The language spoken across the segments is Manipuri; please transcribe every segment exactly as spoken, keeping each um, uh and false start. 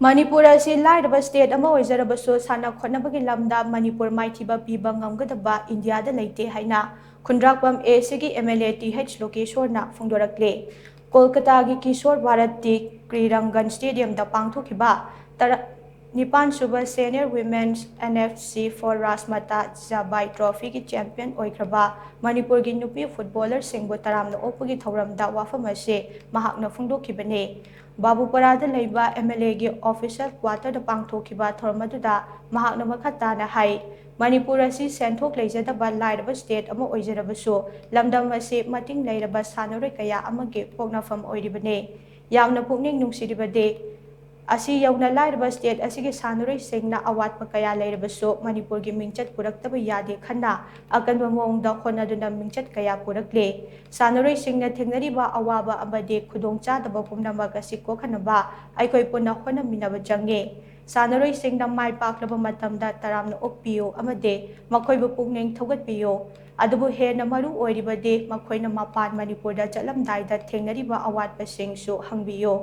ꯃꯅꯤꯄꯨꯔ ꯑꯁꯤ ꯂꯥꯏꯔꯕ state ꯑꯃ ꯑꯣꯏꯖꯔꯕꯁꯨ, ꯁꯥꯟꯅ ꯈꯣꯠꯅꯕꯒꯤ ꯂꯝꯗ ꯃꯅꯤꯄꯨꯔ ꯃꯥꯏꯊꯤꯕ ꯄꯤꯕ ꯉꯝꯒꯗꯕ ꯏꯟꯗꯤꯌꯥꯗ ꯂꯩꯇꯦ ꯍꯥꯏꯅ ꯈꯨꯟꯗ꯭ꯔꯥꯛꯄꯝ A C ꯒꯤ M L A T H ꯂꯣꯀꯦꯁꯣꯔꯅ ꯐꯣꯡꯗꯣꯔꯛꯂꯦ꯫ ꯀꯣꯜꯀꯇꯥꯒꯤ Kishore ꯚꯥꯔꯠꯇꯤ ꯀ꯭ꯔꯤꯔꯪꯒꯟ stadium ꯗ ꯄꯥꯡꯊꯣꯛꯈꯤꯕ ꯇꯔꯥ-, ꯅꯤꯄꯥꯟ ꯁꯨꯕ Senior Women's N F C for Rashmata Jabai Trophy ꯒꯤ champion ꯑꯣꯏꯈ꯭ꯔꯕ ꯃꯅꯤꯄꯨꯔꯒꯤ ꯅꯨꯄꯤ footballer ꯁꯤꯡꯕꯨ ꯇꯔꯥꯝꯅ ꯑꯣꯛꯄꯒꯤ ꯊꯧꯔꯝꯗ ꯋꯥꯐꯝ ꯑꯁꯤ ꯃꯍꯥꯛꯅ ꯐꯣꯡꯗꯣꯛꯈꯤꯕꯅꯤ꯫ ꯕꯥꯕꯨꯄꯥꯔꯥꯗ ꯂꯩꯕ M L A ꯒꯤ officer quarter ꯗ ꯄꯥꯡꯊꯣꯛꯈꯤꯕ ꯊꯧꯔꯝ ꯑꯗꯨꯗ ꯃꯍꯥꯛꯅ ꯃꯈꯥ ꯇꯥꯅ ꯍꯥꯏ, ꯃꯅꯤꯄꯨꯔ ꯑꯁꯤ ꯁꯦꯟꯊꯣꯛ ꯂꯩꯖꯗꯕ ꯂꯥꯏꯔꯕ state ꯑꯃ ꯑꯣꯏꯖꯔꯕꯁꯨ, ꯂꯝꯗꯝ ꯑꯁꯤ ꯃꯇꯤꯡ ꯂꯩꯔꯕ ꯁꯥꯟꯅꯔꯣꯏ ꯀꯌꯥ ꯑꯃꯒꯤ ꯄꯣꯛꯅꯐꯝ ꯑꯣꯏꯔꯤꯕꯅꯤ꯫ ꯌꯥꯝꯅ ꯄꯨꯛꯅꯤꯡ ꯅꯨꯡꯁꯤꯔꯤꯕꯗꯤ, ꯑꯁꯤ ꯌꯧꯅ ꯂꯥꯏꯔꯕ state ꯑꯁꯤꯒꯤ ꯁꯥꯟꯅꯔꯣꯏꯁꯤꯡꯅ ꯑꯋꯥꯠꯄ ꯀꯌꯥ ꯂꯩꯔꯕꯁꯨ, ꯃꯅꯤꯄꯨꯔꯒꯤ ꯃꯤꯡꯆꯠ ꯄꯨꯔꯛꯇꯕ ꯌꯥꯗꯦ ꯈꯟꯅ ꯑꯀꯟꯕ ꯃꯑꯣꯡꯗ ꯍꯣꯠꯅꯗꯨꯅ ꯃꯤꯡꯆꯠ ꯀꯌꯥ ꯄꯨꯔꯛꯂꯦ꯫ ꯁꯥꯟꯅꯔꯣꯏꯁꯤꯡꯅ ꯊꯦꯡꯅꯔꯤꯕ ꯑꯋꯥꯕ ꯑꯃꯗꯤ ꯈꯨꯗꯣꯡꯆꯥꯗꯕ ꯄꯨꯝꯅꯃꯛ ꯑꯁꯤ ꯀꯣꯛꯍꯟꯅꯕ ꯑꯩꯈꯣꯏ ꯄꯨꯟꯅ ꯍꯣꯠꯅꯃꯤꯟꯅꯕ ꯆꯪꯉꯤ꯫ ꯁꯥꯟꯅꯔꯣꯏꯁꯤꯡꯅ ꯃꯥꯏ ꯄꯥꯛꯂꯕ ꯃꯇꯝꯗ ꯇꯔꯥꯝꯅ ꯑꯣꯛꯄꯤꯌꯨ ꯑꯃꯗꯤ ꯃꯈꯣꯏꯕꯨ ꯄꯨꯛꯅꯤꯡ ꯊꯧꯒꯠꯄꯤꯌꯨ꯫ ꯑꯗꯨꯕꯨ ꯍꯦꯟꯅ ꯃꯔꯨ ꯑꯣꯏꯔꯤꯕꯗꯤ ꯃꯈꯣꯏꯅ ꯃꯄꯥꯟ ꯃꯅꯤꯄꯨꯔꯗ ꯆꯠꯂꯝꯗꯥꯏꯗ ꯊꯦꯡꯅꯔꯤꯕ ꯑꯋꯥꯠꯄꯁꯤꯡꯁꯨ ꯍꯪꯕꯤꯌꯨ꯫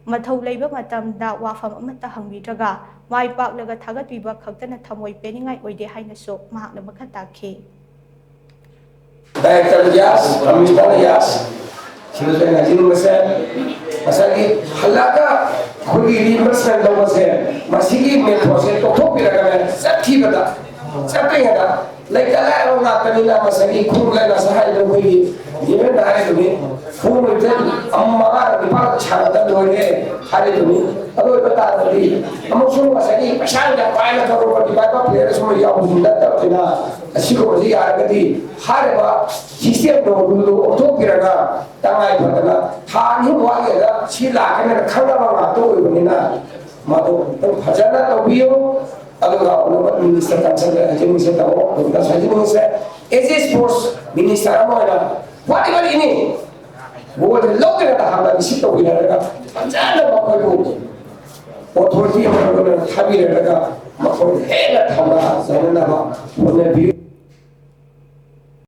ꯃꯊꯧ ꯂꯩꯕ ꯃꯇꯝꯗ ꯋꯥꯐꯝ ꯑꯃꯠꯇ ꯍꯪꯕꯤꯗ꯭ꯔꯒ ꯃꯥꯏ ꯄꯥꯛꯂꯒ ꯊꯥꯒꯠꯄꯤꯕ ꯈꯛꯇꯅ ꯊꯃꯣꯏ ꯄꯦꯟꯅꯤꯡꯉꯥꯏ ꯑꯣꯏꯗꯦ ꯍꯥꯏꯅꯁꯨ ꯃꯍꯥꯛꯅ ꯃꯈꯥ ꯇꯥꯈꯤ꯫ Director ꯌꯥꯁ, Commissioner ꯌꯥꯁ, ꯁꯤꯗꯁꯨ ꯑꯩꯅ ꯍꯥꯏꯖꯅꯤꯡꯕꯁꯦ, ꯉꯁꯥꯏꯒꯤ ꯍꯜꯂꯛꯑꯒ ꯑꯩꯈꯣꯏꯒꯤ reimbursement ꯂꯧꯕꯁꯦ, ꯃꯁꯤꯒꯤ methodꯁꯦ ꯇꯣꯛꯊꯣꯛꯄꯤꯔꯒꯅꯦ, ꯆꯠꯈꯤꯕꯗ, ꯆꯠꯇ꯭ꯔꯤꯉꯩꯗ ꯂꯩꯇ ꯂꯥꯏꯔꯕ ꯉꯥꯛꯇꯅꯤꯅ, ꯉꯁꯥꯏꯒꯤ ꯈꯨꯔꯨ ꯂꯥꯏ ꯉꯁꯥꯏ ꯍꯥꯏꯔꯤꯕ ꯑꯩꯈꯣꯏꯒꯤ ꯗꯤꯃꯦꯟꯗ ꯍꯥꯏꯔꯤꯗꯨꯅꯤ, ꯈꯨꯔꯨ ꯂꯩꯇꯦ, ꯑꯃ ꯃꯉꯥ ꯅꯤꯄꯥꯜ ꯁꯥꯟꯅꯗ ꯂꯣꯏꯔꯦ ꯍꯥꯏꯔꯤꯗꯨꯅꯤ꯫ ꯑꯗꯨ ꯑꯣꯏꯕ ꯇꯥꯔꯒꯗꯤ ꯑꯃꯨꯛꯁꯨ ꯉꯁꯥꯏꯒꯤ ꯄꯩꯁꯥ ꯌꯥꯝ ꯄꯥꯏꯅ ꯀꯔꯣꯔ ꯄꯇꯤ ꯄꯥꯏꯕ player ꯁꯨꯝꯕ ꯌꯥꯎꯕꯁꯨ ꯅꯠꯇꯕꯅꯤꯅ, ꯑꯁꯤꯒꯨꯝꯕꯁꯤ ꯌꯥꯔꯒꯗꯤ ꯍꯥꯏꯔꯤꯕ systemꯗꯣ, rule ꯗꯣ ꯑꯣꯟꯊꯣꯛꯄꯤꯔꯒ ꯇꯉꯥꯏ ꯐꯗꯅ ꯊꯥ ꯑꯅꯤ ꯑꯍꯨꯝ ꯋꯥꯠꯂꯤꯉꯩꯗ ꯁꯤ ꯂꯥꯛꯀꯅꯤꯅ ꯈꯪꯅꯕ ꯉꯥꯛꯇ ꯑꯣꯏꯕꯅꯤꯅ, ꯃꯗꯨ ꯑꯃꯨꯛꯇꯪ ꯐꯖꯅ ꯇꯧꯕꯤꯌꯨ꯫ ꯑꯗꯨꯒ Honourable Minister concerned ꯍꯥꯏꯖꯅꯤꯡꯉꯤꯁꯦ ꯇꯥꯃꯣ, ꯑꯗꯨꯒ ꯍꯥꯏꯖꯅꯤꯡꯉꯤꯁꯦ, as a sports minister ꯑꯃ ꯑꯣꯏꯅ what ever any ꯕꯣꯜꯁꯦ ꯂꯧꯗ꯭ꯔꯤꯉꯩꯗ ꯍꯥꯟꯅ receive ꯇꯧꯕꯤꯔꯒ ꯐꯖꯅ ꯃꯈꯣꯏꯕꯨ authority ꯑꯃ ꯂꯣꯏꯅꯅ ꯊꯥꯕꯤꯔꯒ ꯃꯈꯣꯏ ꯍꯦꯟꯅ ꯊꯧꯅꯥ ꯆꯪꯅꯅꯕ ꯍꯣꯠꯅꯕꯤꯌꯨ꯫